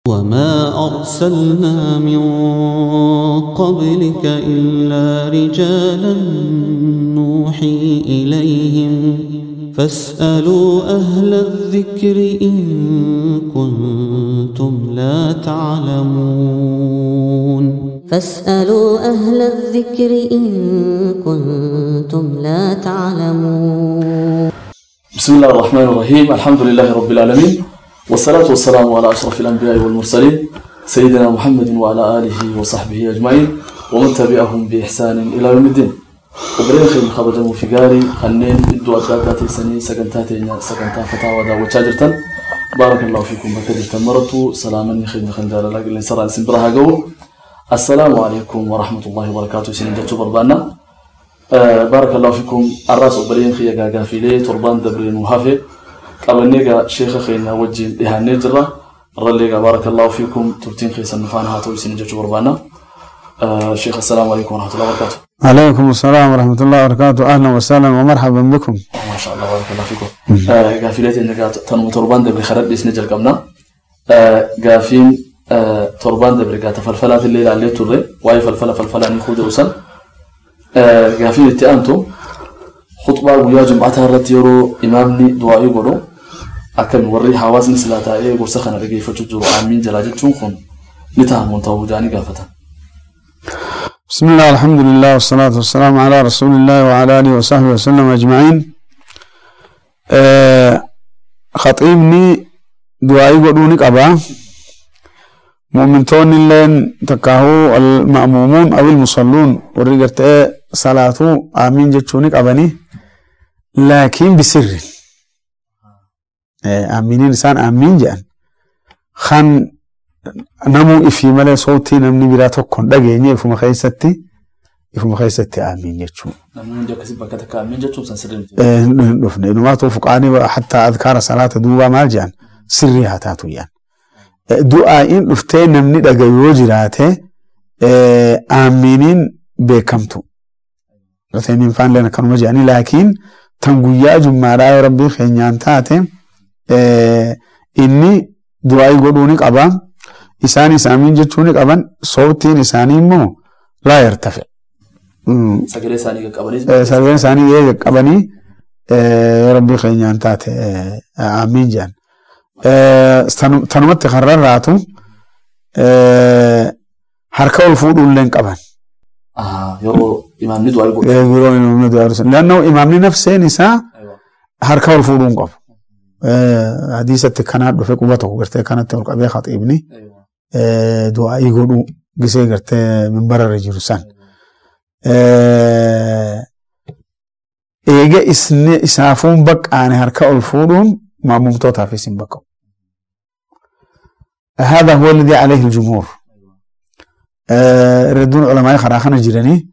وما أرسلنا من قبلك إلا رجالا نوحي إليهم فاسألوا أهل الذكر إن كنتم لا تعلمون. فاسألوا أهل الذكر إن كنتم لا تعلمون. بسم الله الرحمن الرحيم. الحمد لله رب العالمين، والصلاة والسلام على أشرف الأنبياء والمرسلين سيدنا محمد وعلى آله وصحبه أجمعين ومن تبعهم بإحسان إلى يوم الدين. وبرين خير خبر في قاري خنين إدو أداداتي سني سكنتاتي سكنتا فتاوى دا وشاجرتن. بارك الله فيكم بكدرتن مرتو سلاما خير خندال لا قلن سرع سنبرها قو. السلام عليكم ورحمة الله وبركاته. سنجتو بربانا بارك الله فيكم. الراس وبرين خير قافلي تربان دبرين وهافي قبلنيجا شيخ خينا وجه إهانة جرا رليجا بارك الله فيكم ترتين خيس النفان هاتو سنجتو بربانا. شيخ السلام عليكم ورحمة الله وبركاته. عليكم السلام ورحمة الله وبركاته. أهلا وسهلا ومرحبا بكم. ما شاء الله بارك الله فيكم. قافلتي إنك تنمو تربان دبري خرب بس قبنا. قافين تربان دبري قات فلفلات الليل عليه تري واي فلفلة فلفلة نخوض وسن. قافين التأنتو خطبة ويا جمعتها الرتيرو إمامني دعاء يقولوا أكمل وري حوازن سلاتا إيه وسخن رجي فتجرو آمين جلاجة شونخون نتهم طوجاني قافته. بسم الله الحمد لله والصلاة والسلام على رسول الله وعلى آله وصحبه وسلم أجمعين. خطيبني دعائي قدونك أبا مؤمنتون اللين تكاهو المأمومون أو المصلون ورقرت صلاته آمين جتشونك أباني لكن بسر آمينين إنسان آمين جان خان نمو إفي ملا صوتي نمني برا تكون دقيني إفو مخيستي آمين جتشو نمني جاكسي بكتك آمين جتشو سنسرين نفني إنه ما توفقاني حتى أذكار صلاة دوبا مال جان سري هاتاتو جان دعائين رفتي نمني دقيو جراته آمينين بكمتو رتين فان لنا كانوا مجاني لكن تنقيا جمعة ربي خينيان تاتي إني دعائي قدونك أبا إساني سامين جتونك أبا صوتين إساني مو لا يرتفع سجلي ساني قبني سجلي ساني قبني ربي خينيان تاتي آمين جان تنمت خرر راتو حركة الفود ولين قبن يرو إمام ندعو يقول يرو إمام ندعو لأنه إمام نفسه نساء حركة الفود قب حديثة كانت دفق وبتو قرت كانت تقول أبي خطيبني دعاء يقولوا جسي قرت من برا رجل سان إيجا إسافون بق عن حركة الفود مع ممتوتها في سنبكو. هذا هو الذي عليه الجمهور. ردون علماء خراخنا جيراني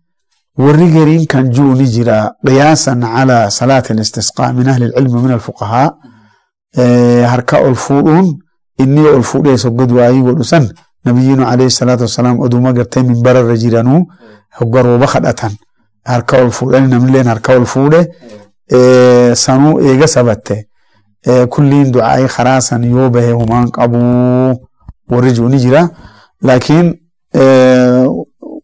والرجالين كان جوني جرا قياسا على صلاة الاستسقاء من أهل العلم ومن الفقهاء. هركاء الفورون إني الفور يسجد وعي ولسن نبينا عليه الصلاة والسلام أدوما قرتين من بر الرجالانو هجروا بخدأتن هركاء الفورون نملين هركاء الفور سنو إيجا سبته كلين دعاء خراسا يوبه ومان قبو ورجو نجرا لكن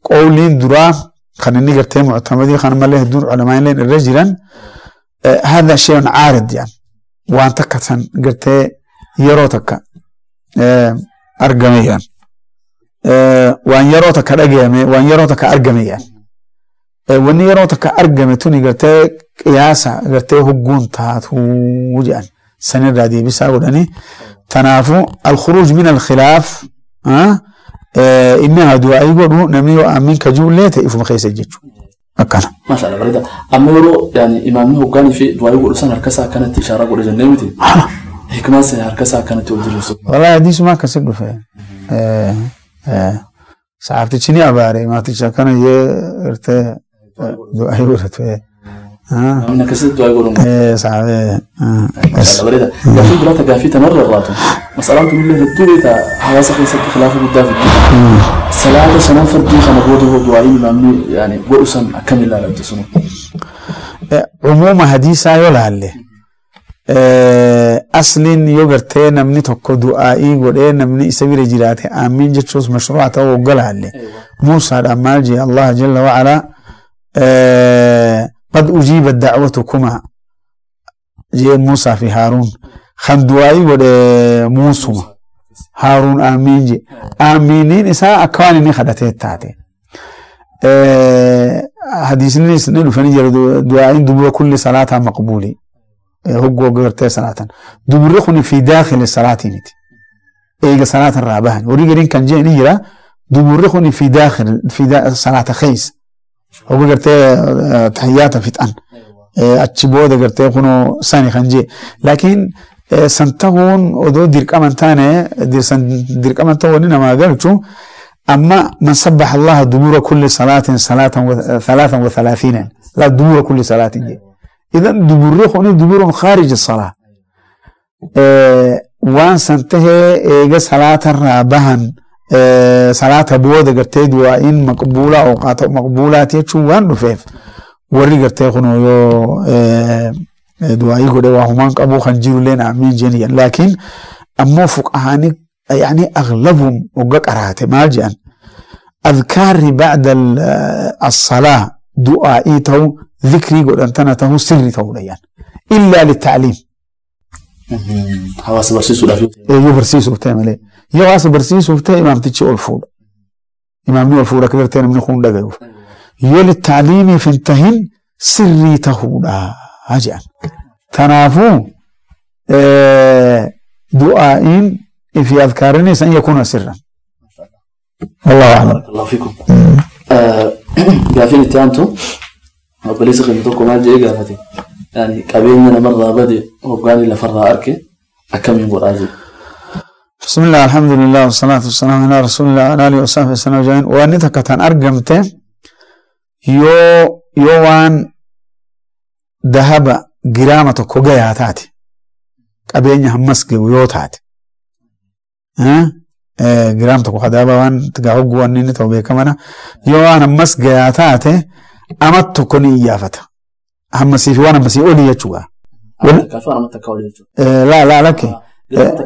قولين درا خلينا نقرتين معتمدين خلينا مليه دون علماء لين الرجلا هذا شيء عارض يعني وان تكتن قرتي يروتك أرقميا وان يروتك أرقمي وان يروتك أرقميا وان يروتك أرقمي توني قرتي قياسا قرتي هقون تاتو وجان سنة رادي بساودني تنافو الخروج من الخلاف إنها دعاء يقولوا نمي وأمين كجول لا تقف مخيس الجيش أكنا ما شاء الله بريدة أما يرو يعني إمامي هو كان في دعاء يقول سنة هركسة كانت إشارة قول جنبتي هيك سنة هركسة كانت تقول والله حديث ما كسب فيه ساعات تشيني أباري ما تشكنا يه دعاء يقول أنا كسرت دعاء يقولون إيه صعب بريدة قافي بلاتا قافي تمرر راتو مسألة تقول له الدوري تا حواسة خيسة خلاف قدام الدين صلاة سنة فردي خمقوده دعائي مامني يعني قرصا أكمل لا تسمع عموما حديثة يولا اللي Asliin yoo gartee namni tokko du'aa'ii godhee namni isa bira jiraate aamiin jechuus mashruuca ta'uu ogolaalle. Muusaadhaan maal jee Allah jalla wa'alaa qad ujiibat da'watukumaa jee Muusaa fi Haaruun. Kan du'aa'ii godhe Muusuma. Haaruun aamiin jee. Aamiiniin isaa akka waan inni kadhatee taate. Hadiisnis ni dhufanii jiru du'aa'iin dubura kulli salaataa maqbuuli. Hoggoo gartee salaatan. Duburri kun fi daakhili salaatiiniti. Eega salaata irraa bahan. Horii gariin kan jee ni jira. Duburri kun fi daakhili fi salaata keessa. Hoggoo gartee tahiyyaata fixan. Achi booda gartee kunoo sani kan jee. Laakiin san ta'uun odoo dirqama hin taane dirqama ta'uun namaa galchu. أما من سبح الله دبور كل صلاة صلاة 33 لا دبور كل صلاة دي. إذا دبور خوني دبور خارج الصلاة. وان سنتهي إيجا صلاة الرابهن صلاة بودا قرتي دوائين مقبولة أو قاطع مقبولة تيتشو وان رفيف وري قرتي خونو يو دوائي قد واهمان قبو خنجيرو لين عمين جنيا. لكن أما فقهاني يعني أغلبهم وقاك أرهاتي مالجأن أذكار بعد الصلاة دعائي تو ذكري قد أنتنا تو سري تو ليان إلا للتعليم. حواس برسيسو لا يو برسيسو بتعمل إيه؟ يو حواس برسيسو بتاع إمام تيجي ألفول إمام نور الفول كبرتين من خون دقيقة يو للتعليم في انتهن سري تهو لا هجأن تنافو دعائين في أذكارنا أن يكون سرا. والله أعلم. بارك الله فيكم. قافين التانتو وبليس قيمتكم ما جاي قافتي يعني قابلنا مرة بدي وقالي لفرة أركي أكم يقول عزيز. بسم الله الحمد لله والصلاة والسلام على رسول الله وعلى آله وصحبه وسلم أجمعين. وأنت كتان أرجمته يو يوان ذهب جرامة كوجايا تاتي قابلنا همسك ويوتات جرام tokko kadaaba waan gaafaguu waan inni ta'u beekamana yoo waan ammas gayaa taate ama tokko ni iyyaafata ammasii fi waan ammasii olii jechuudha. Laa laa lakke. Giraam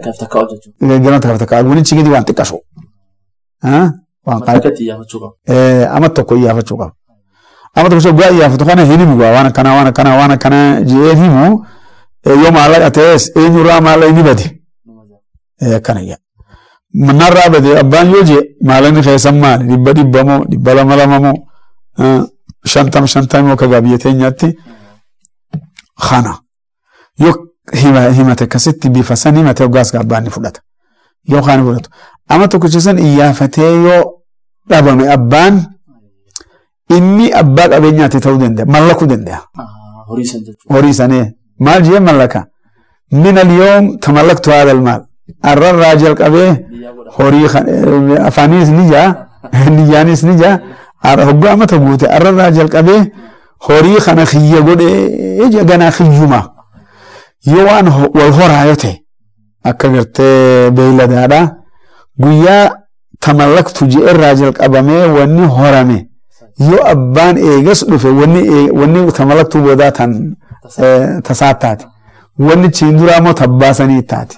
takkaaf takka ol waliin chigidi waan xiqqashu. Ama tokko iyyaafachuu qaba. Ama tokko guyyaa iyyaafatu kana hin himu waan akkanaa waan akkanaa waan akkanaa jedhee himu yoo maallaqa ta'es eenyurraa maallaqa inni bade akkana iyya. Manarraa bade abbaan yoo jee maallaqni keessan maali 100 100 moo 200 200 moo 50 50 moo kagaa biyya teenyaatti kana yoo himate akkasitti bifa san himate hoggaas abbaan ni fudhata yoo kaan fudhatu ama tokkicha san iyyaafatee yoo dhabame abbaan inni abbaa qabeenyaatti ta'uu danda'a mallakuu danda'a. Horii sanii maal jee mallaka min al-yoom tamallaktu haadha al-maal arrarraa jalqabee horii afaaniis ni jaa niyyaanis ni jaa hoggaa amata guute arrarraa jalqabee horii kana xiyya godhee ganaa xiyyuma yoo waan wal horaa yoo ta'e akka gartee beeyladaadha guyyaa tamallaktu je'erraa jalqabamee wanni horame yoo abbaan eegas dhufe wanni tamallaktu boodaa tan tasaa taate wanni chiin duraa immoo tabbaasanii taate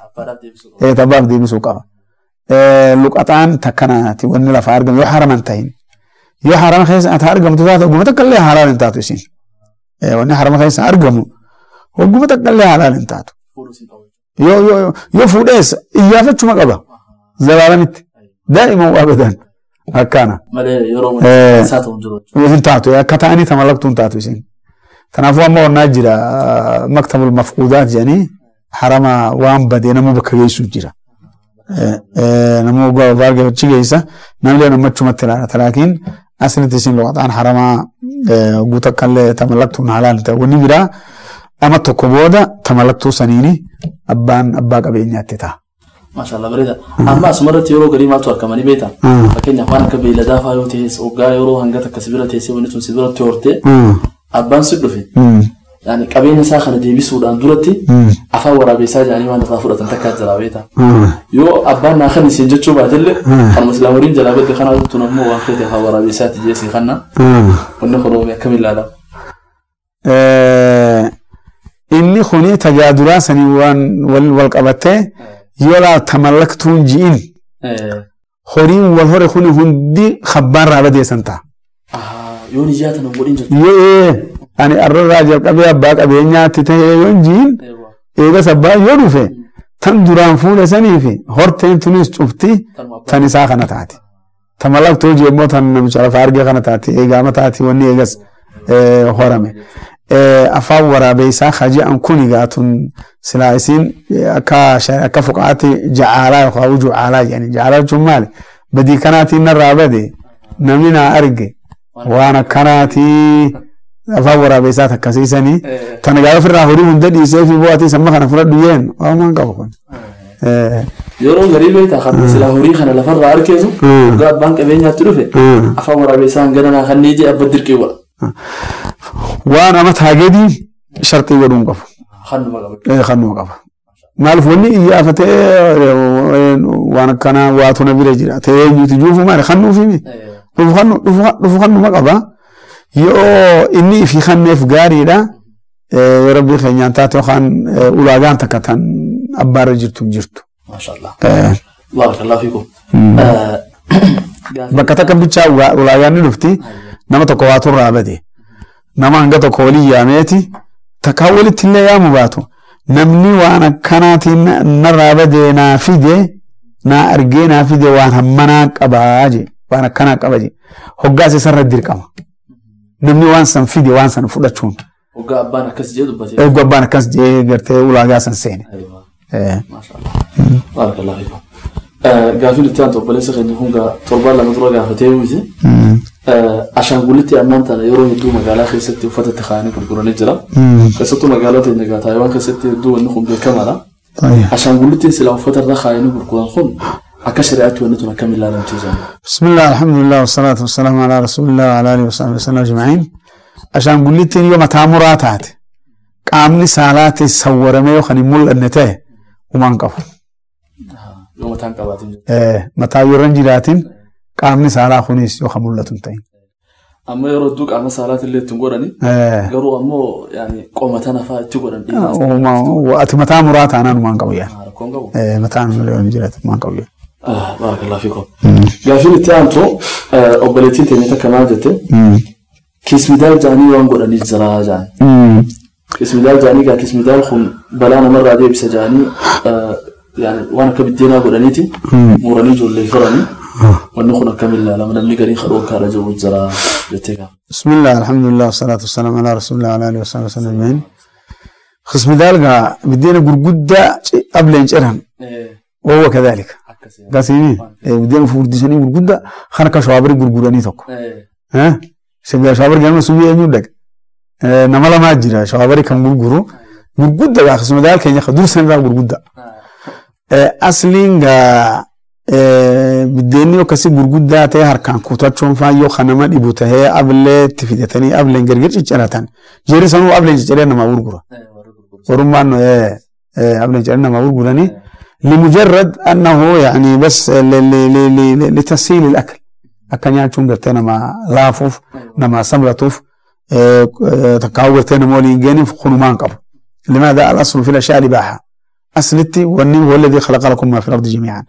tabbaaf deebisuu qaba. Luqaxaan takkanaati wanni lafa argamu yoo haraman ta'in yoo harama keessa ati argamtu taate ogguma takka illee halaal hin taatu isin wanni harama keessa argamu ogguma takka illee halaal hin taatu yoo fuudhees iyyaafachuma qaba zalaalamitti daa'ima abadan akkana. Hin taatu akka ta'anii tamallaktu hin taatu isin. Kanaafuu amma wannaa jira maktabul mafquudaat jedhanii harama waan badee nama bakka geessu jira. Nama waggaa achi geessa namni namachumatti ilaala. Laakiin asirratti isin luqaxaan harama guutuu akkallee tamallaktuun halaal ta'e wanni biraa ama tokko booda tamallaktuu saniini abbaan abbaa qabeenyaatti ta'a. Maashaallah bareeda. Amma asumarratti yeroo garii maaltu argamanii beektaa? Fakkeenyaaf waan akka beeyladaa fa'aa yoo ta'es waggaa yeroo hanga takka sibira teessee wanni sun sibiratti hortee abbaan si dhufe yani qabeenya isaa kana deebisuudhaan duratti afaan waraabessaa jedhanii waan irraa fudhatan takka jira beektaa? Yoo abbaan naa kan isin jechuu baatellee kan islaamoriin jalaa badde kanaa tun ammoo waan feete afaan waraabessaati jeesii kanna wanni kun oomee akkamiin ilaalama? Inni Kuni tajaajilaan sanii waan wal qabatee yoo laa tamallaktuun ji'in horiin wal hore kuni hundi khabbaarraa badeessan ta'a. Yoo niyyaa tana godhin jirtu. Yoo ani arrarraa jalqabee abbaa qabeenyaatti ta'ee yoo ji'in eegas abbaa yoo dhufe tan duraan fuudhe sanii fi horteen tunis cufti tan isaa kana taati. Tamallaktuu ji'e immoo tan namicha lafa argee kana taati eegaama taati wanni eegas horame. Afaan waraabeessaa haji'an kun egaa tun silaa isiin akka fuqaatti jacaalaa yookaan jucaalaa jedhani. Jacaalaa jechuun maali? Badii kanaatiin narraa bade namni naa arge waan akkanaatii afaan waraabeessaa takkasiisanii tana gaafa ofirraa horii hunda dhiisee fi bu'aatii samma kana fudhadhu jeen waan qabu kun. Yeroo garii beektaa kan silaa horii kana lafarraa argeetu dhugaa abbaan qabeenyaatti dhufe afaan waraabeessaa hangana naa kannee jee abba dirqee godha. Waan ama taageedii sharxii godhuun qabu. Kannuma qaba. Maaliif wanni iyyaafatee waan akkanaa waatu na bira jira. Ta'ee eenyuti juufu maali kannuufi dhufu kannuma qaba. Yoo inni ifii kanneef gaariidha. Yoo rabbii keenyaan taate yookaan ulaagaan takka tan abbaarra jirtu jirtu. Maashaallah. Baarakallahu fiikum. Bakka takka bichaa ulaagaan ni dhufti. Nama tokko waatu irraa bade. Nama hanga tokko walii yaameeti takkaa walitti illee yaamu baatu. Namni waan akkanaatiin narraa bade naa fide naa argee naa fide waan hammanaa qabaa je waan akkanaa qaba je hoggaas isarra dirqama. Namni waan san fide waan san fudhachuun. Hoggaa abbaan akkas jee dubbate. Hoggaa abbaan akkas jee gartee ulaagaa san seene. Baarakallahu fiikum. Gaafiin itti aantu obboleessa keenya kun torbaan lama dura gaafatee miti. Ashaangullitti ammaan tana yeroo hedduu magaalaa keessatti uffata itti kaa'anii gurguranii jira. Keessattuu magaalaa teenya egaa Taayiwaan keessatti hedduu wanni kun beekamaadha. Ashaangullitti silaa uffata irra kaa'anii gurguran kun akka shari'aatti wanni tun akkamiin ilaalamti jedhama. Bismillah, alhamdulillah, wasalaatu wasalaamu ala rasuulillah wa ala alihi wa sahbihi wasallam ajma'in. Ashaangullitti yoo mataa muraa taate qaamni saalaatti sawwaramee yookaan hin mul'anne ta'e uumaan qabu. Yoo mataan qabaatin. Mataa yoo irra hin jiraatin qaamni saalaa kunis yoo kan mul'atu hin ta'in. Amma yeroo hedduu qaama saalaatti illee ittiin godhani. Garuu ammoo qoma tana fa'aa itti godhan dhiiraa. Ati mataa muraa taanaan uumaan qabu yaa. Rakkoon qabu. Mataan yoo hin jiraatu uumaan qabu yaa. Baarakallahu fiikum. Gaafiin itti aantu obboleettiin teenya takka maal jette? Kismidaal jaanii waan godhanii jira jaan. Kismidaal jaanii gaa kismidaal kun balaa namarraa deebisa jaanii waan akka biddeenaa godhaniiti muranii ijoollee firanii. Wanni kun akkamiin ilaalama namni gariin kadhoo kaadha jiru jira jettee gaafa. Bismillah, alhamdulillah, wasalaatu wasalaamu ala rasuulillah ala alihi wasallam ajma'in. Kismidaal gaa biddeena gurguddaa ableen ciran. وهو كذلك. قاسمي بدينا فورديساني gurguddaa kan akka shawaabarii gurguranii tokko. Shawaabarii ganama subii eenyu dhaqe? Nama lamaa jira shawaabarii kan gurguru gurguddaa gaa kismidaal keenya dursan irraa gurguddaa. Asliin gaa biddeenni akkasii gurguddaa ta'e harkaan kutachuun faa yoo kan nama dhibu ta'ee ablee itti fidatanii ableen gargar cicciratan. Jerri sanuu ableen cicciree namaa gurgura. Warummaan ableen cicciree namaa gurguranii لمجرد أنه يعني بس لتسهيل الأكل. أكن nyaachuun gartee nama laafuuf nama samratuuf takkaa'uu gartee nama waliin geeniif kunumaan qabu. لماذا الأصل في الأشياء الإباحة؟ أصلتي وأني هو الذي خلق لكم ما في الأرض جميعا.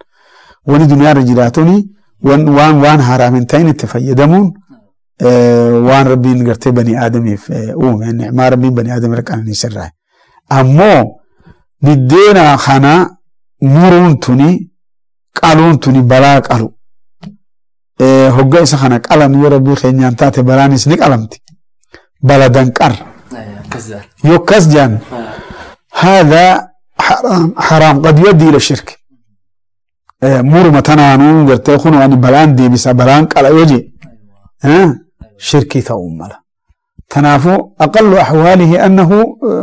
وني دنيا رجلاتني وان وان وان حرام تين تفيدمون وان ربي نقرتي بني آدم في أوم يعني ما ربي بني آدم رك أنا نسره. أمو بدينا خنا مرون توني قالون توني بلاك قالو هجا إسا خنا قالن يا ربي خينيان تاتي بلاني سنك قلمتي بلدن قر يكزجان هذا حرام حرام قد يؤدي إلى الشرك. مرمى تنانون قرتي خنو أني بلان دي بس بلان قال يجي شركي ثوم تنافو أقل أحواله أنه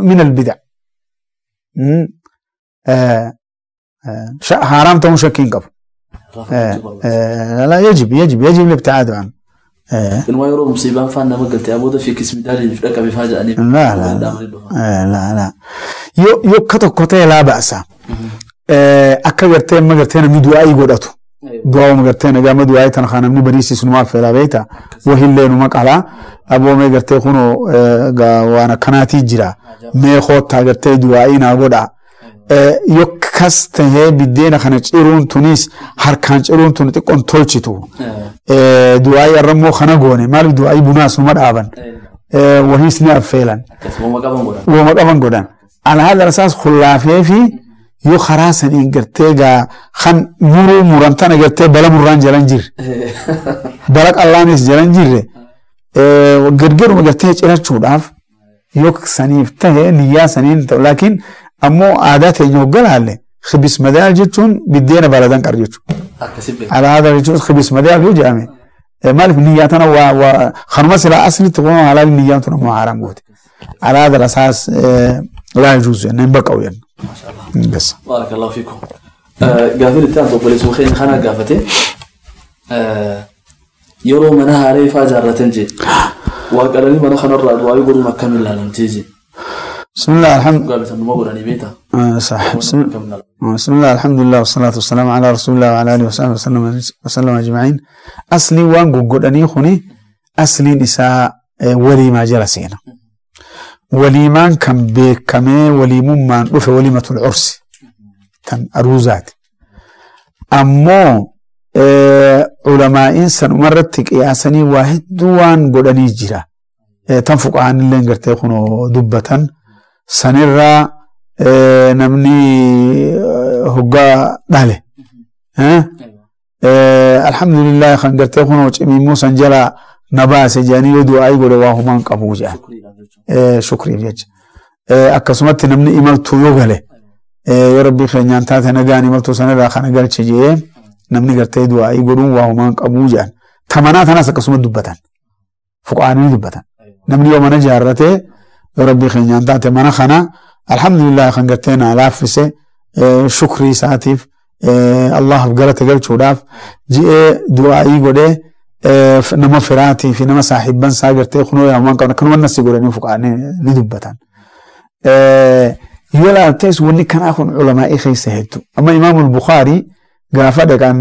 من البدع. حرام تون شاكين قبل. لا يجب يجب يجب الابتعاد عنه. إن ويرو مصيبة فأنا ما قلت أبوده في كسم داري في ركبي فاجأني. لا لا لا لا لا يو كتو كتة لا بأس. أكبرتين ما قلتين مدوا أي قدرته Du'aawuma gartee nagaama du'aa'ii tana kan namni bariisisu numaaf feelaa beekta. Wahillee numa qalaa. Aboo mee gartee kunoo waan akkanaatii jira. Mee koottaa gartee du'aa'ii naa godhaa. Yoo kas tahee biddeena kana ciruun tunis harkaan ciruun tun xiqqoon tolchitu. Du'aa'ii arrammoo kana goone maaliif du'aa'ii bunaas numa dhaaban. Wahiis ni affeelan. Wama qaban godhan. Alhaala rasaas kullaafee fi yoo karaa saniin gartee gaa kan muruu muran tana gartee bala murraan jalan jirre. Bala qallaanis jalan jirre. Gargaruma gartee cirachuudhaaf yoo saniif tahe niyyaa saniin ta'u laakiin ammoo aadaa teenya hogga laalle khibis madaal jechuun biddeena baladan qar jechuudha. Alaadaa jechuun khibis madaal yoo jedhame maaliif niyyaa tana waa kanuma silaa aslitti kun halaal niyyaan tun ammoo haaraam goote. Alaadaa rasaas laa yajuuzu jennaan hin baqqa'u jenna. Bas. Baarakallahu fiikum. Gaaffiin itti aantu obboleessuma keenya kana gaafate yeroo mana haaree ifaa ijaarratan jee waaqalanii mana kanarraa du'aa godhuun akkamiin ilaalamtee jee. بسم الله الحمد صح. بسم الله الحمد لله والصلاة والسلام على رسول الله وعلى آله وصحبه وسلم أجمعين. أصلي وان قدني خني أصلي نساء وليمة جلسينا وليمان كان بكمي وليمون ما نروف وليمة العرس تن أروزات أمو علماء إنسان مرتك يا واحد دوان قدني جرا تنفق عن اللي نقرتي خنو دبة sanirraa namni hoggaa dhale. Alhamdulillah kan gartee kunoo cimimuu san jala na baase jedhanii yoo du'aa'ii godhe waa humaan qabu jedhan. Shukriif jecha. Akkasumatti namni imaltuu yoo gale yoo rabbii keenyaan taate nagaan imaltuu sanirraa kana galche jedhee namni gartee du'aa'ii godhuun waa humaan qabu jedhan. Tamanaa tanas akkasuma dubbatan. Fuqaanii dubbatan. Namni yoo mana jaarratee rabbii keenyaan taate mana kana alhamdulillah kan gartee naa laaffise shukrii isaatiif Allahaaf galata galchuudhaaf ji'ee du'aa'ii godhee nama firaatii fi nama saahibban isaa gartee kunoo yaamaan qabna kanuma nasi godhanii fuqaanii ni dubbatan. Yoo laaltees wanni kanaa kun culamaa'ii keessa hedduu. Amma Imaamul Bukaarii gaafa dhaqan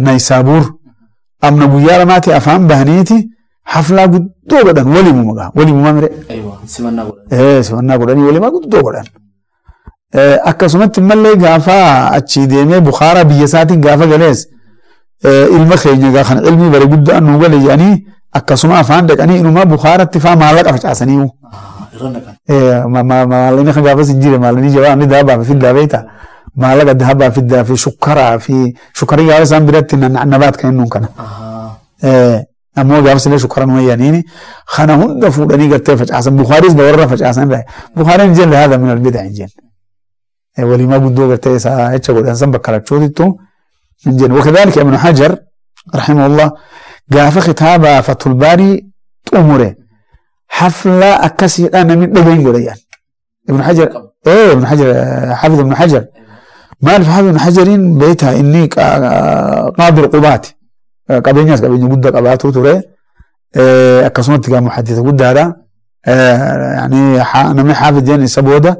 Naysaabuur amna guyyaa lamaati afaan bahaniiti haflaa guddoo godhan waliimuma gaa waliimuma mire. Simannaa godhanii waliimaa guddoo godhan. Akkasumatti mallee gaafa achii deemee Bukaaraa biyya isaatiin gaafa galees ilma keenya gaa kan ilmi bare guddaan nuu gale jedhanii akkasuma afaan dhaqanii inumaa Bukaaratti faa maallaqa facaasanii. Maallaqni kan gaafas hin jire maallaqni jabaa inni daabaa fi fiddaa beekta. Maallaqa daabaa fiddaa fi shukkaraa fi shukkarii gaafa isaan biratti nabaat kan inni kana. Ammoo gaafas illee shukkaran wayyaniini kana hunda fuudhanii gartee facaasan Bukaaris warra facaasan irraa Bukaariin jenne haadha min albid'a hin jenne. Waliimaa guddoo gartee isaa jecha godhan san bakka lachuutittu hin jenne. Wakadhalika Ibnu Hajar rahimahullah gaafa kitaaba Fathul Baarii xumure hafla akkasiidhaan namni dhagahin godhe jedhan. Ibnu Hajar Ibnu Hajar Hafiz Ibnu Hajar maaliif Hafiz Ibnu Hajariin beektaa inni qaadir qubaati. Qabeenyaas qabeenya guddaa qabaatu ture akkasumatti gaa muhaddisa guddaadha. Namni haafid jedhan isa booda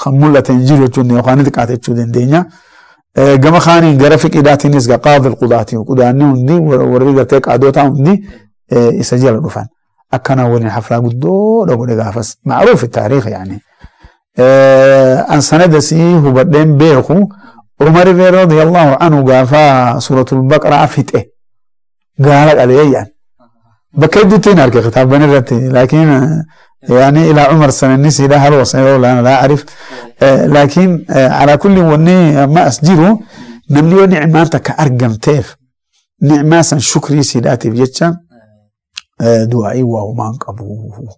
kan mul'ate hin jiru jechuun yookaan xiqqaate jechuu dandeenya. Gama kaaniin gara fiqiidhaatiinis gaa qaadil qudaati qudaanni hundi warri gartee qaadotaa hundi isa jala dhufan. Akkana waliin haflaa guddoo godhe gaafas macruuf taariikh yaani. An sanadasii hubadheen beeku عمر رضي الله عنه قافا سورة البقرة فتة قال عليه يعني بكيد تنار كتاب بنرتي لكن يعني إلى عمر سنة نسي لا هل وصل ولا أنا لا أعرف لكن على كل وني ما أسجله نملي نعماتك أرقم تيف نعمة سن شكري سيداتي بجتشا دعائي وهو ما أبوه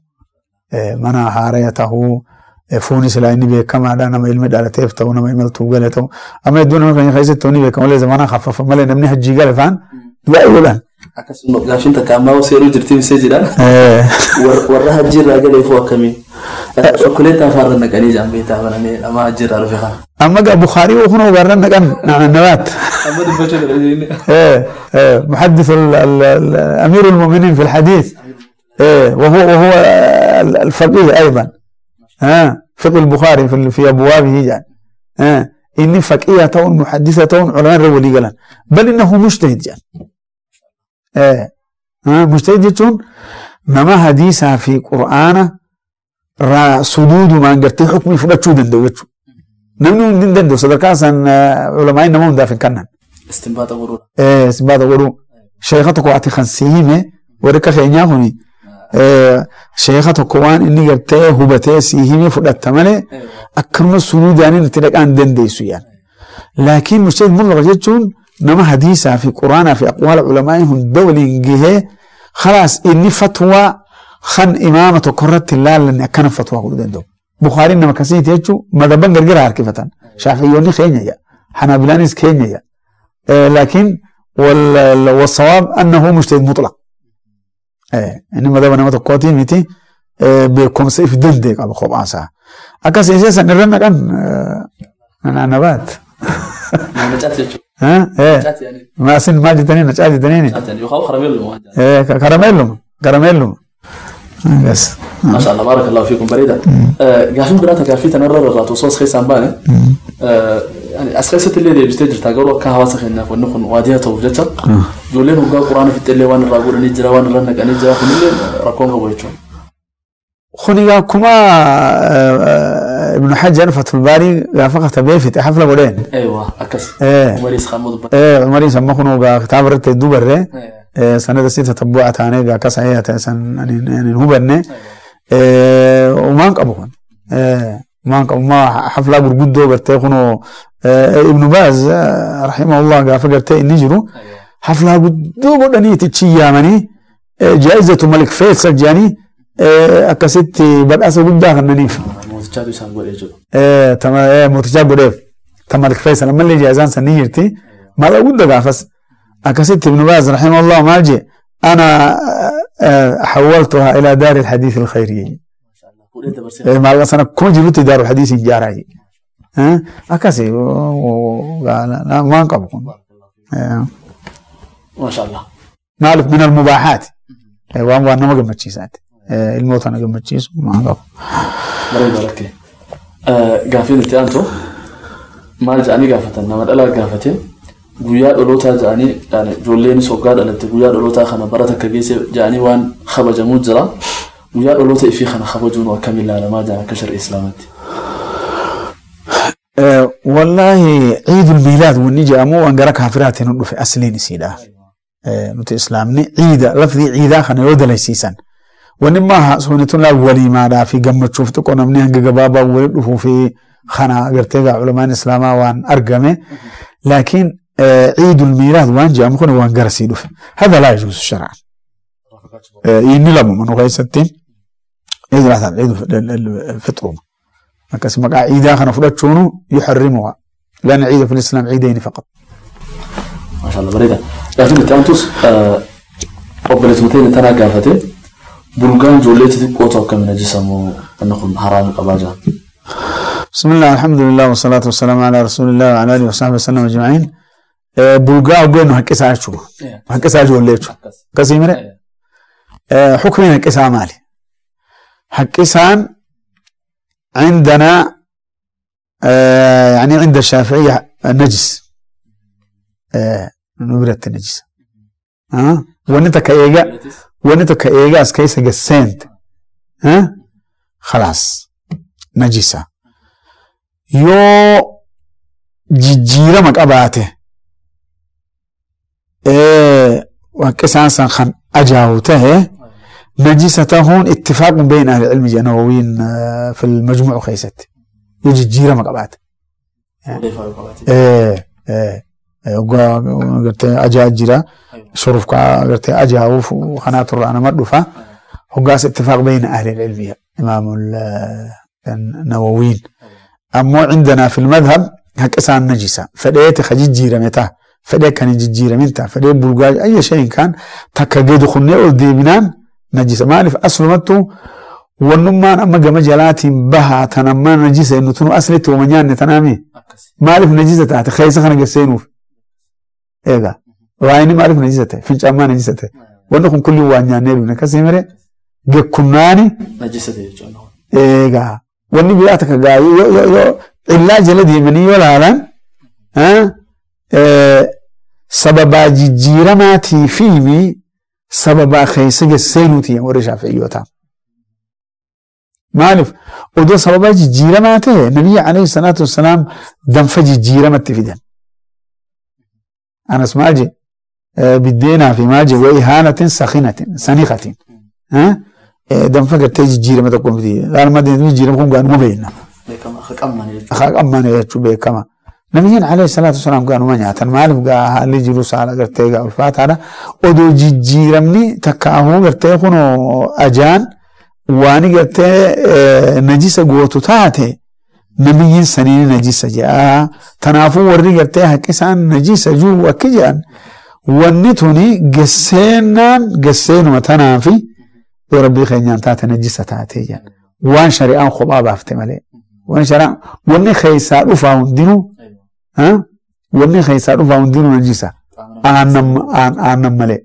منا هاريته fuuni silaa inni beekamaadha nama ilmi dhalateef ta'u nama imaltuu gale ta'u amma iddoo nama keenya keessatti ta'u ni beekama malee zamana khaffafa malee namni hajjii gale faan du'aa godhan. Akkasuma gaaffiin takka ammaa seeruu jirti misee jedhan warra hajjii irraa galeefuu akkamii shokkoleettaa afaarra naqanii jaan beektaa banamee nama hajjii irraa dhufe kana. Amma gaa Bukaarii kunoo warra naqan nabaat. Amma dubbachuu dha. محدث أمير المؤمنين في الحديث وهو الفقيه أيضا. فقه البخاري في أبوابه يعني. Inni faqiiha ta'uun muhaddisa ta'uun culamaan irra walii galan. Bal innahu mujtahid jedhan. Mujtahid jechuun nama hadiisaa fi qur'aana suduudumaan gartee hukmii fudhachuu danda'u jechuudha. Namni hundi hin danda'u sadarkaa san culamaan nama hundaaf hin kennan. Istinbaata godhuu. Istinbaata godhuu. Sheekha tokko ati kan si hime warri akka keenyaa kuni sheekha tokko waan inni gartee hubatee si hime fudhatta malee akkanuma suduudaan itti dhaqaan dandeessu yaan. Laakiin mujtahid mutlaqa jechuun nama hadiisaa fi quraanaa fi aqwaala culamaa hunda waliin gahee khalaas inni fatwaa kan imaama tokko irratti hin laallanne akkana fatwaa godhuu danda'u. Bukhaariin nama akkasiiti jechuun madhaban gargar harkifatan. Shaafi'iyyoonni keenya jedha. Hanaabilaanis keenya jedha. Laakiin والصواب أنه مجتهد مطلق. Inni madhaba nama tokkootii miti beekumsa if danda'e qaba kophaasaa. Akkas isee san irra naqan nabaat. Nacaat jechuudha. Maasin maal jettanii nacaat jettanii? Yookaan karameelluma. Karameelluma karameelluma. Yes. ما شاء الله بارك الله فيكم بريدة. Gaafiin biraa gaaffii tanarra rarraatu osoo as keessaan baane as keessatti illee deebistee jirta garuu akka hawaasa keenyaaf wanni kun waadiyaa ta'uuf jecha ijoolleen hoggaa quraana fixxillee waan irraa godhanii jira waan irra naqanii jira kunillee rakkoon qabu jechuudha. Kuni akkuma Ibn Hajar Fathul Baari gaafa katabee fixe hafla godheen. Eewa akkas. Umariis kan dubbata. Umariis amma kun kitaaba irratti hedduu barree sanada si tatabbu'a taanee gaa akka sahiha ta'e san hin hubanne umaan qabu kun. Umaan qabu ma haflaa gurguddoo gartee kunoo Ibn Baaz rahimahullah gaafa gartee inni jiru haflaa guddoo godhanii itti yaamanii jaa'izatu Malik Faisal jedhanii akkasitti badhaasa guddaa kennaniif. Mootichaatu isaan godhee jiru. Mootichaa godheef. Ta Malik Faisal ammallee jaa'izaan san ni jirti. Maal guddaa gaafas. Akkasitti Ibn Baaz rahimahullah maal jee ana حولتها إلى دار الحديث الخيرية. Maal sana akkuma jirutti daaru الحديث ijaaraa jee. Akkasi waan qabu kun. ما شاء الله. Maaliif من المباحات. Waan nama gammachiisaati. Ilmoota na gammachiisu waan qabu. Bareeda lakkee. Gaaffiin itti aantu maal jedhanii gaafatan nama dhalaa gaafate guyyaa dhalootaa jedhanii ijoolleenis hoggaa dhalatte guyyaa dhalootaa kana bara takka geesse jedhanii waan kabajamuu jira. Guyyaa dhaloota ifii kana kabajuun akkamiin ilaalamaa jedhan akka shar'i islaamaatti. Wallaahi ciidul miilaad wanni jedhamu waan gara kaafiraatiin dhufe asliin isiidha. Nuti islaamni ciida lafdi ciidaa kana yoo dalaysiisan. Wanni maa soonitun laa waliimaadhaa fi gammachuuf xiqqoo namni hanga gabaabaa waliin dhufuu fi kana agartee gaa culamaan islaamaa waan argame. Laakiin ciidul miilaad waan jedhamu kun waan garasii dhufe. هذا لا يجوز شرعا. Inni lama nu keessatti ciidul adhaa ciidul fixruma. Akkas maqaa ciidaa kana fudhachuun yuharrimuha. لأن عيد في الإسلام عيدين فقط. ما شاء الله بريدة. Gaaffiin itti aantus obboleetuma ta'e tanaa gaafate bulgaan ijoollee xixiqqootu akkamiin ajisamu inni kun haraami qabaa jira. بسم الله الحمد لله والصلاة والسلام على رسول الله وعلى آله وصحبه وسلم أجمعين. Bulgaa hoggannu haqqisaa jechuudha. Haqqisaa ijoollee jechuudha. Akkasii mire حكمين haqqisaa maali? Haqqisaan عندنا يعني عند الشافعية نجس. نبرة النجس. وانت كإيجا وانت كإيجا أسكيسة جسنت. خلاص نجسة. yoo jijjiirama qabaate haqqisaan san kan ajaawu tahe najisa tahuun ittifaaqun bayna ahli ilmi jedha في المجموع keessatti yoo jijjiirama qabaate. Gartee ajaa jira shurufkaa gartee ajaa'uuf kanaatu irraa nama dhufa hoggaas ittifaaq bayna ahli ilmi imaam النوويين. أما عندنا في المذهب هكسان نجسة فديت خجيجيرة متى فدي كان جيجيرة منتا فدي بلغاج أي شيء كان تكجد خنيا ودي بنان نجسة ما أعرف أصل متو ونمان أما جمجلات بها تنما نجسة إنه تنو أصلت ومنيان تنامي ما أعرف نجسة تحت خيسة خنا جسينوف إيه ده وعيني ما أعرف نجسة فينش أما نجسة ونكون كل وانيان نبي نكسي Gekkunaani. Najisa ta'e jechuudha. Egaa wanni biraa takka gaa yoo yoo illaa jala deemanii yoo ilaalan Sababaa jijjiiramaatii fi sababaa keessa gesseenuuti warri Shaafi'iyyoota. Maaliif odoo sababaa jijjiiramaa ta'e nabiyyi alayhi salaatu wassalaam danfa jijjiiramatti fidan. Anas maal jedhe biddeenaa fi maal jedhe wa'ihaanatin sakhinatin saniqatin. Danfa gartee jijjiirama tokko miti. Laalma jijjiirama kun gaanuma beekna. Beekama akka qabmaan jechuudha. Akka qabmaan jechuun beekama. Nabiyyiin alayhi salaatu wassalaam gaanuma nyaatan maaliif gaa haalli jiru saala gartee gaa ulfaataadha. Odoo jijjiiramni takkaahuu gartee kunoo ajaan waan gartee najisa gootu taate nabiyyiin saniin najisa jedha. Kanaafuu warri gartee haqqi isaan najisa jiru akki jedhan wanni tuni gesseenaan gesseenuma tanaafi yoo rabbii keenyaan taate najisa taatee jedhan. Waan shari'aan kophaa baafte malee. Waan shari'aan wanni keessaa dhufaa hundinuu wanni keessaa dhufaa hundinuu najisa. Aannan malee.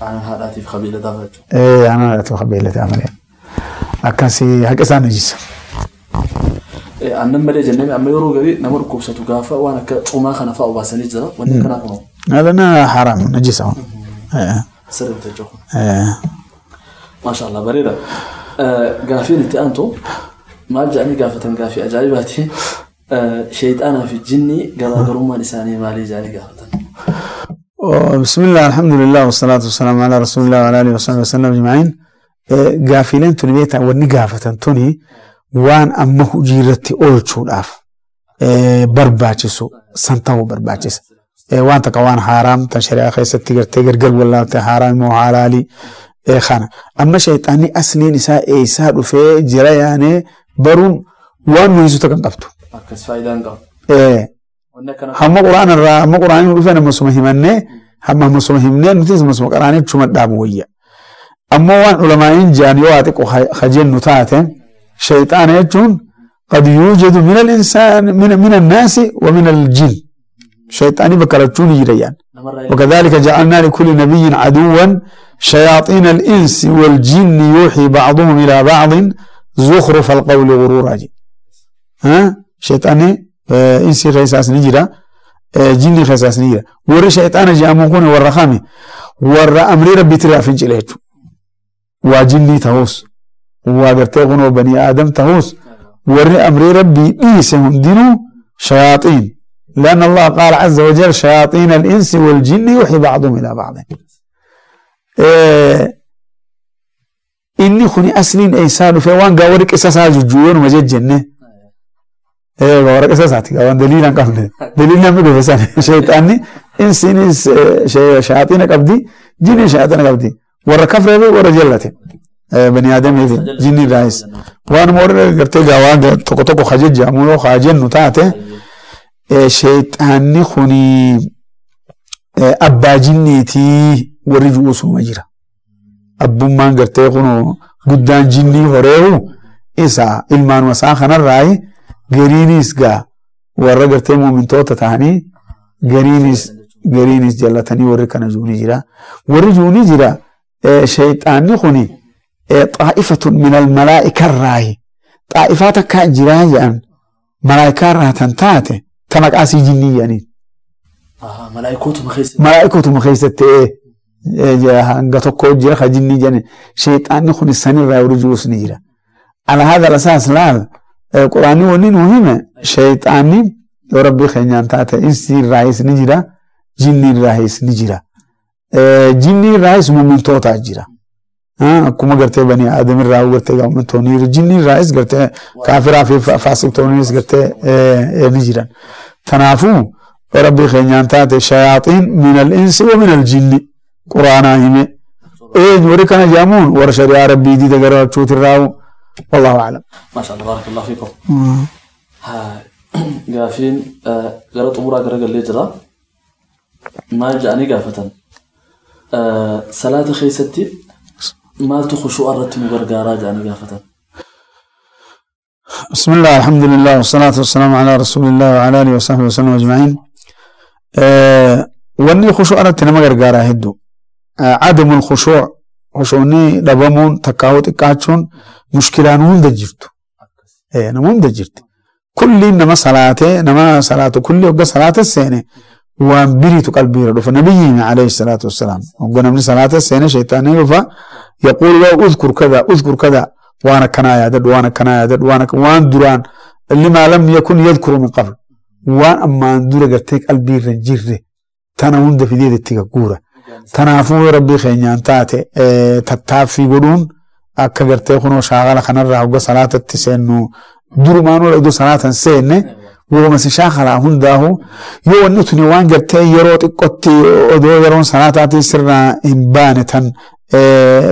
Aannan haadhaatiif qabiilataa jechuudha. Aannan haadhaatiif qabiilataa malee. Akkasii haqa isaan najisa. Aannan malee jennee amma yeroo garii nama dhukkubsatu gaafa waan akka cumaa kana fa'aa obaasanii jira. Wanni kanaa kunoo. Alana haraam najisa. Sirriitti jechuudha. Maashaallah bareeda. Gaafiin itti aantu maal jedhanii gaafatan gaafii ajaa'ibaati. Sheexaanaa fi jinni garaagarummaan isaanii maalii jedhanii gaafatan? بسم الله الحمد لله والصلاة والسلام على رسول الله وعلى آله وصحبه وسلم أجمعين. Gaafileen tuni beektaa wanni gaafatan tuni waan amma hojii irratti oolchuudhaaf barbaachisu san ta'uu barbaachisa. Waan takka waan haaraam tan shari'aa keessatti gartee gargar wallaalte haaraam immoo halaalii kana. Amma shayxaanni asliin isaa eessaa dhufee jira yaanee baruun waan nuyisu takka hin qabdu. Akkas faayidaa hin qabu. Hamma quraana irraa hamma quraanni dhufe nama suma himannee hamma suma himnee nutis suma qaraanee chuma dhaabu wayya. Ammoo waan ulamaa'iin jedhan yoo haa xiqqoo hajennu taate shayxaana jechuun qad yuujadu min al-insaan min an-naasi wa min al-jinn. Shayxaani bakka lachuu ni jira yaan. وكذلك جعلنا لكل نبي عدوا شياطين الإنس والجن يوحي بعضهم إلى بعض زخرف القول غرورا. ها شيطاني إنسي خيساس نجرا جني خيساس نجرا ور شيطان جاء مكون ور خامي ور أمر ربي ترى فنجلته وجني تهوس وغرتغن بني آدم تهوس ور أمر ربي إيسهم دينو شياطين لأن الله قال عز وجل شياطين الإنس والجن يوحي بعضهم إلى بعض. إني خني أسلين إيسان في وان قاورك إساسا جوجون ومجد جنة. قاورك إساساتي قاوان دليلا قبل دليلا مدو فسان شيطاني إنسين شياطين قبدي جن شياطين قبدي ورا كفر ورا جلته بني آدم يدي جني رايس وان مور قرتي قاوان توكو توكو خجج جامو خاجن نتاته شيطاني خني أبا جنيتي ورجو سوما جرا abbummaan gartee kunoo guddaan jinnii horeehu isa ilmaan wasaa kanarraayi gariinis gaa warra gartee muumintoota ta'anii gariinis jallatanii warri kana juuni jira. Warri juuni jira shayxaanni kuni xaa'ifatun minal malaa'ikarraayi xaa'ifaa takkaa jiraa jedhan malaa'ikarraa tan taate ta maqaasii jinnii jedhaniin. Malaa'ikootuma keessatti hanga tokko jira ka jinnii jedhan shayxaanni kun sanirraa warri jirus ni jira. Ala haadha asaas laal quraanni wanni nu hime shayxaanni yoo rabbii keenyaan taate insii irraayis ni jira jinni irraayis ni jira. Jinni irraayis muumintootaa jira. Akkuma gartee bani aadam irraa gartee muummintoonni jiru jinni irraayis gartee kaafiraa fi faasiqtoonnis gartee ni jiran. Kanaafuu rabbii keenyaan taate shayaaxiin min al-insi wa min al-jinni. قرانا همي إيه وري كان جامون ور شريعة ربي دي تقرأ تشوت الراو والله أعلم. ما شاء الله بارك الله فيكم. ها قافين قرأت أمور أقرأ اللي جرى ما جاني قافة صلاة خيستي ما تخشوا أردت مغرقارا جاني قافة. بسم الله الحمد لله والصلاة والسلام على رسول الله وعلى آله وصحبه وسلم أجمعين. واني خشوع أردت نما غرغارا هدو عدم الخشوع خشوعني دبمون تكاوت إكاتشون مشكلة نون دجرتو نمون دجرت Kulli nama salaatee nama salaatu kulli hogga salaata seene waan biriitu qalbii irra dhufa. Nabiyyiin alayhi salaatu wassalaam hogga namni salaata seene shaytaanni dhufa yaquulu lahu udhkur kada udhkur kada waan akkanaa yaadadhu waan akkanaa yaadadhu waan duraan limaa lam yakun yadhkuru min qabl waan ammaan dura gartee qalbii irra hin jirre tana hunda fidee itti gagguura. Tanaafuu rabbii keenyaan taate tattaaffii godhuun akka gartee kunoo shaakala kanarraa hogga salaatatti seennu durumaan ola iddoo salaatan seenne wooma si shaakalaa hundaahu yoo wanni tuni waan gartee yeroo xiqqootti odoo yeroon salaataatii sirraa hin baane tan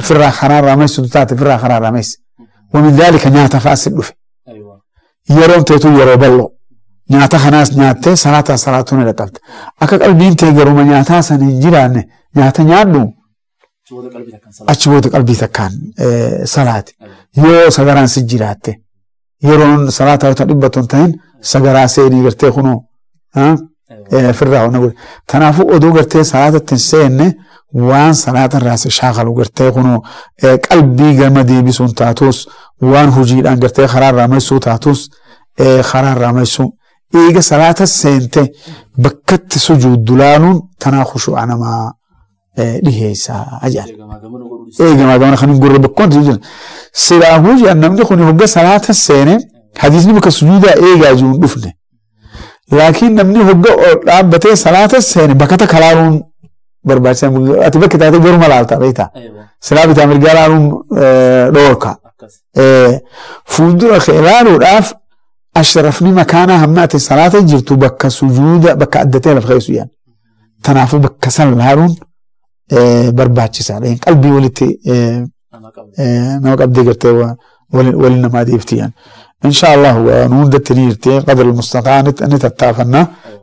firraa karaarraa meessitu taate firraa karaarraa meessi. ومن ذلك nyaata fa'aa si dhufe. Yeroon teetu yeroo bal'oo. Nyaata kanaas nyaattee salaataa salaatuun irra qabda. Akka qalbiin tee garuma nyaataa san hin jiraanne nyaata nyaadhu achi booda qalbii takkaan salaati. Yoo sagaraan si jiraatte yeroon salaataa yoo dhibbatu hin ta'in sagaraa seenii gartee kunoo firraa hona godhe. Kanaafuu oduu gartee salaatatti hin seenne waan salaata irraa si shaakalu gartee kunoo qalbii gama deebisuun taatus waan hojiidhaan gartee karaarraa maysuu taatus karaarraa maysuu. Eega salaata seente bakkatti sujuuddu laaluun tanaa khushuu'a namaa dhiheessaa jedhan. Eegamaa gamana kan hin gurre bakkoon sujuudan. Silaahuu jedhan namni kun hogga salaata seene hadiisni bakka sujuudaa eegaa jiru hin dhufne. Laakiin namni hogga dhaabbatee salaata seene bakka takka laaluun barbaachisaa. Ati bakka taatee garuma laalta beektaa. Silaa bitaa mirgaa laaluun dhoorka. Fuuldura kee laaluudhaaf ashrafni makaana hamma ati salaata jirtu bakka sujuuda bakka addatee lafa keessu jedhan. Kanaafuu bakka san laaluun barbaachisaadha. Qalbii walitti nama qabdee gartee waliin namaa deebiti jedhan. Insha Allah nu hundatti ni jirti qadra almustataa ni tattaafanna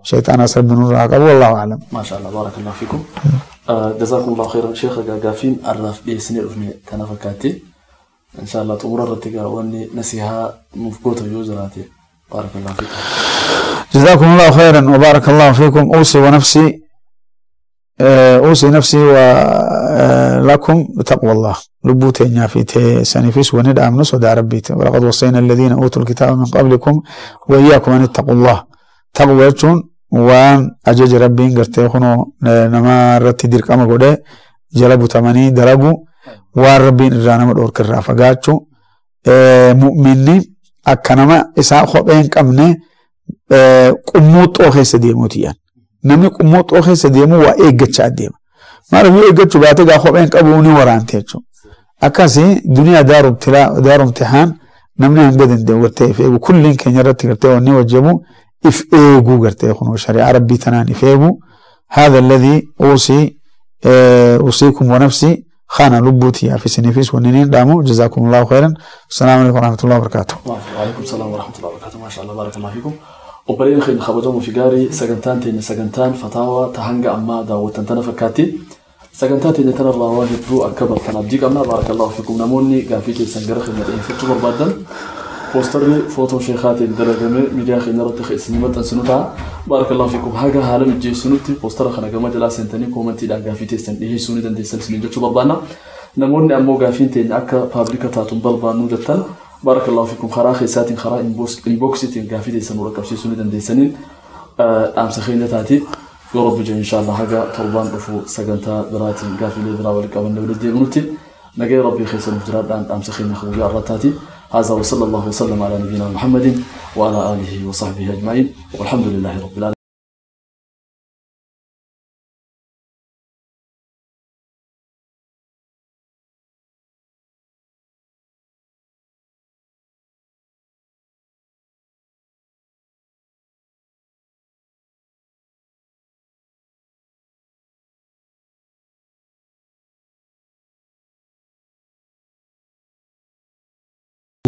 shayxaana sabbi nurraa qabu wallahu a'lam. Maasha Allah barakallahu fiikum. Jazakumullahu khairan sheekha gaafiin arraaf dhiyeessinee dhufne kana fakkaatti. Insha Allah xumura irratti gaa wanni nasihaa nuuf gootu yoo jiraate barakallahu fiikum. جزاكم الله خيرا وبارك الله فيكم. أوصي ونفسي أوصي نفسي ولكم بتقوى الله. لبوتين في سنفس وندعم نصد ربيت. ولقد وصينا الذين أوتوا الكتاب من قبلكم وإياكم أن اتقوا الله. تقوى وان أجج ربي قرتي خنو نما رتي ديرك أما قده جلبوا تماني دربوا وان ربي إرانا مدور كرافة قاتشو مؤمني أكنما إساء خبين كمني qummuuxoo keessa deemuuti. Namni qummuuxoo keessa deemu waa eeggachaa deema. Maaliif yoo eeggachuu baate gaa kopheen qabu ni waraante jechuudha. Akkasii duniyaa daaru imtihaan namni hanga danda'u gartee if eegu kulliin keenya irratti gartee wanni hojjemu if eeguu gartee kunoo shari'aa rabbii tanaan if eegu. هذا الذي أوصيكم ونفسي خان لبوتي في سنفيس ونين دامو. جزاكم الله خيرا. السلام عليكم ورحمة الله وبركاته. وعليكم السلام ورحمة الله وبركاته. ما شاء الله بارك الله فيكم. Obboleen keenya kabajamoo fi gaarii sagantaan teenya sagantaan fataawaa tahanga ammaa daawwattan tana fakkaatti. Sagantaa teenya tanarraa waan hedduu akka bartan abdii qabna. Baarakallahu fiikum. Namoonni gaaffii keessan gara keenya dhiyeeffachuu barbaadan poostarri footoo sheekaatiin dalagame miidiyaa keenya irratti isinii maxxansinu ta'a. Baarakallahu fiikum. Haga haala mijeessinutti poostara kana gama jalaa seentanii koomantiidhaan gaaffii teessan dhiyeessuu ni dandeessan isiniin jechuu barbaanna. Namoonni ammoo gaaffiin teenya akka paablika taatuun barbaannuu jettan بارك الله فيكم. خرا خيساتين خرا انبوكسيتين غافيتي سنورا قبسيسوني دنديسنين امس خينة تاتي يا رب إن شاء الله حاجة طلبان رفو سجنتا براتين غافي برا ولقبن ولدي بنوتي نجي ربي خيسن مجرد امس خينة خبويا الرتاتي. هذا وصلى الله وسلم على نبينا محمد وعلى آله وصحبه أجمعين والحمد لله رب العالمين.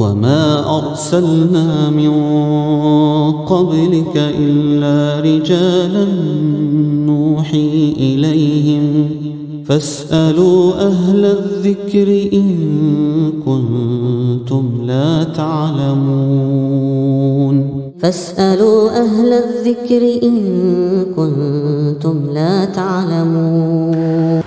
وما أرسلنا من قبلك إلا رجالا نوحي إليهم فاسألوا أهل الذكر إن كنتم لا تعلمون. فاسألوا أهل الذكر إن كنتم لا تعلمون.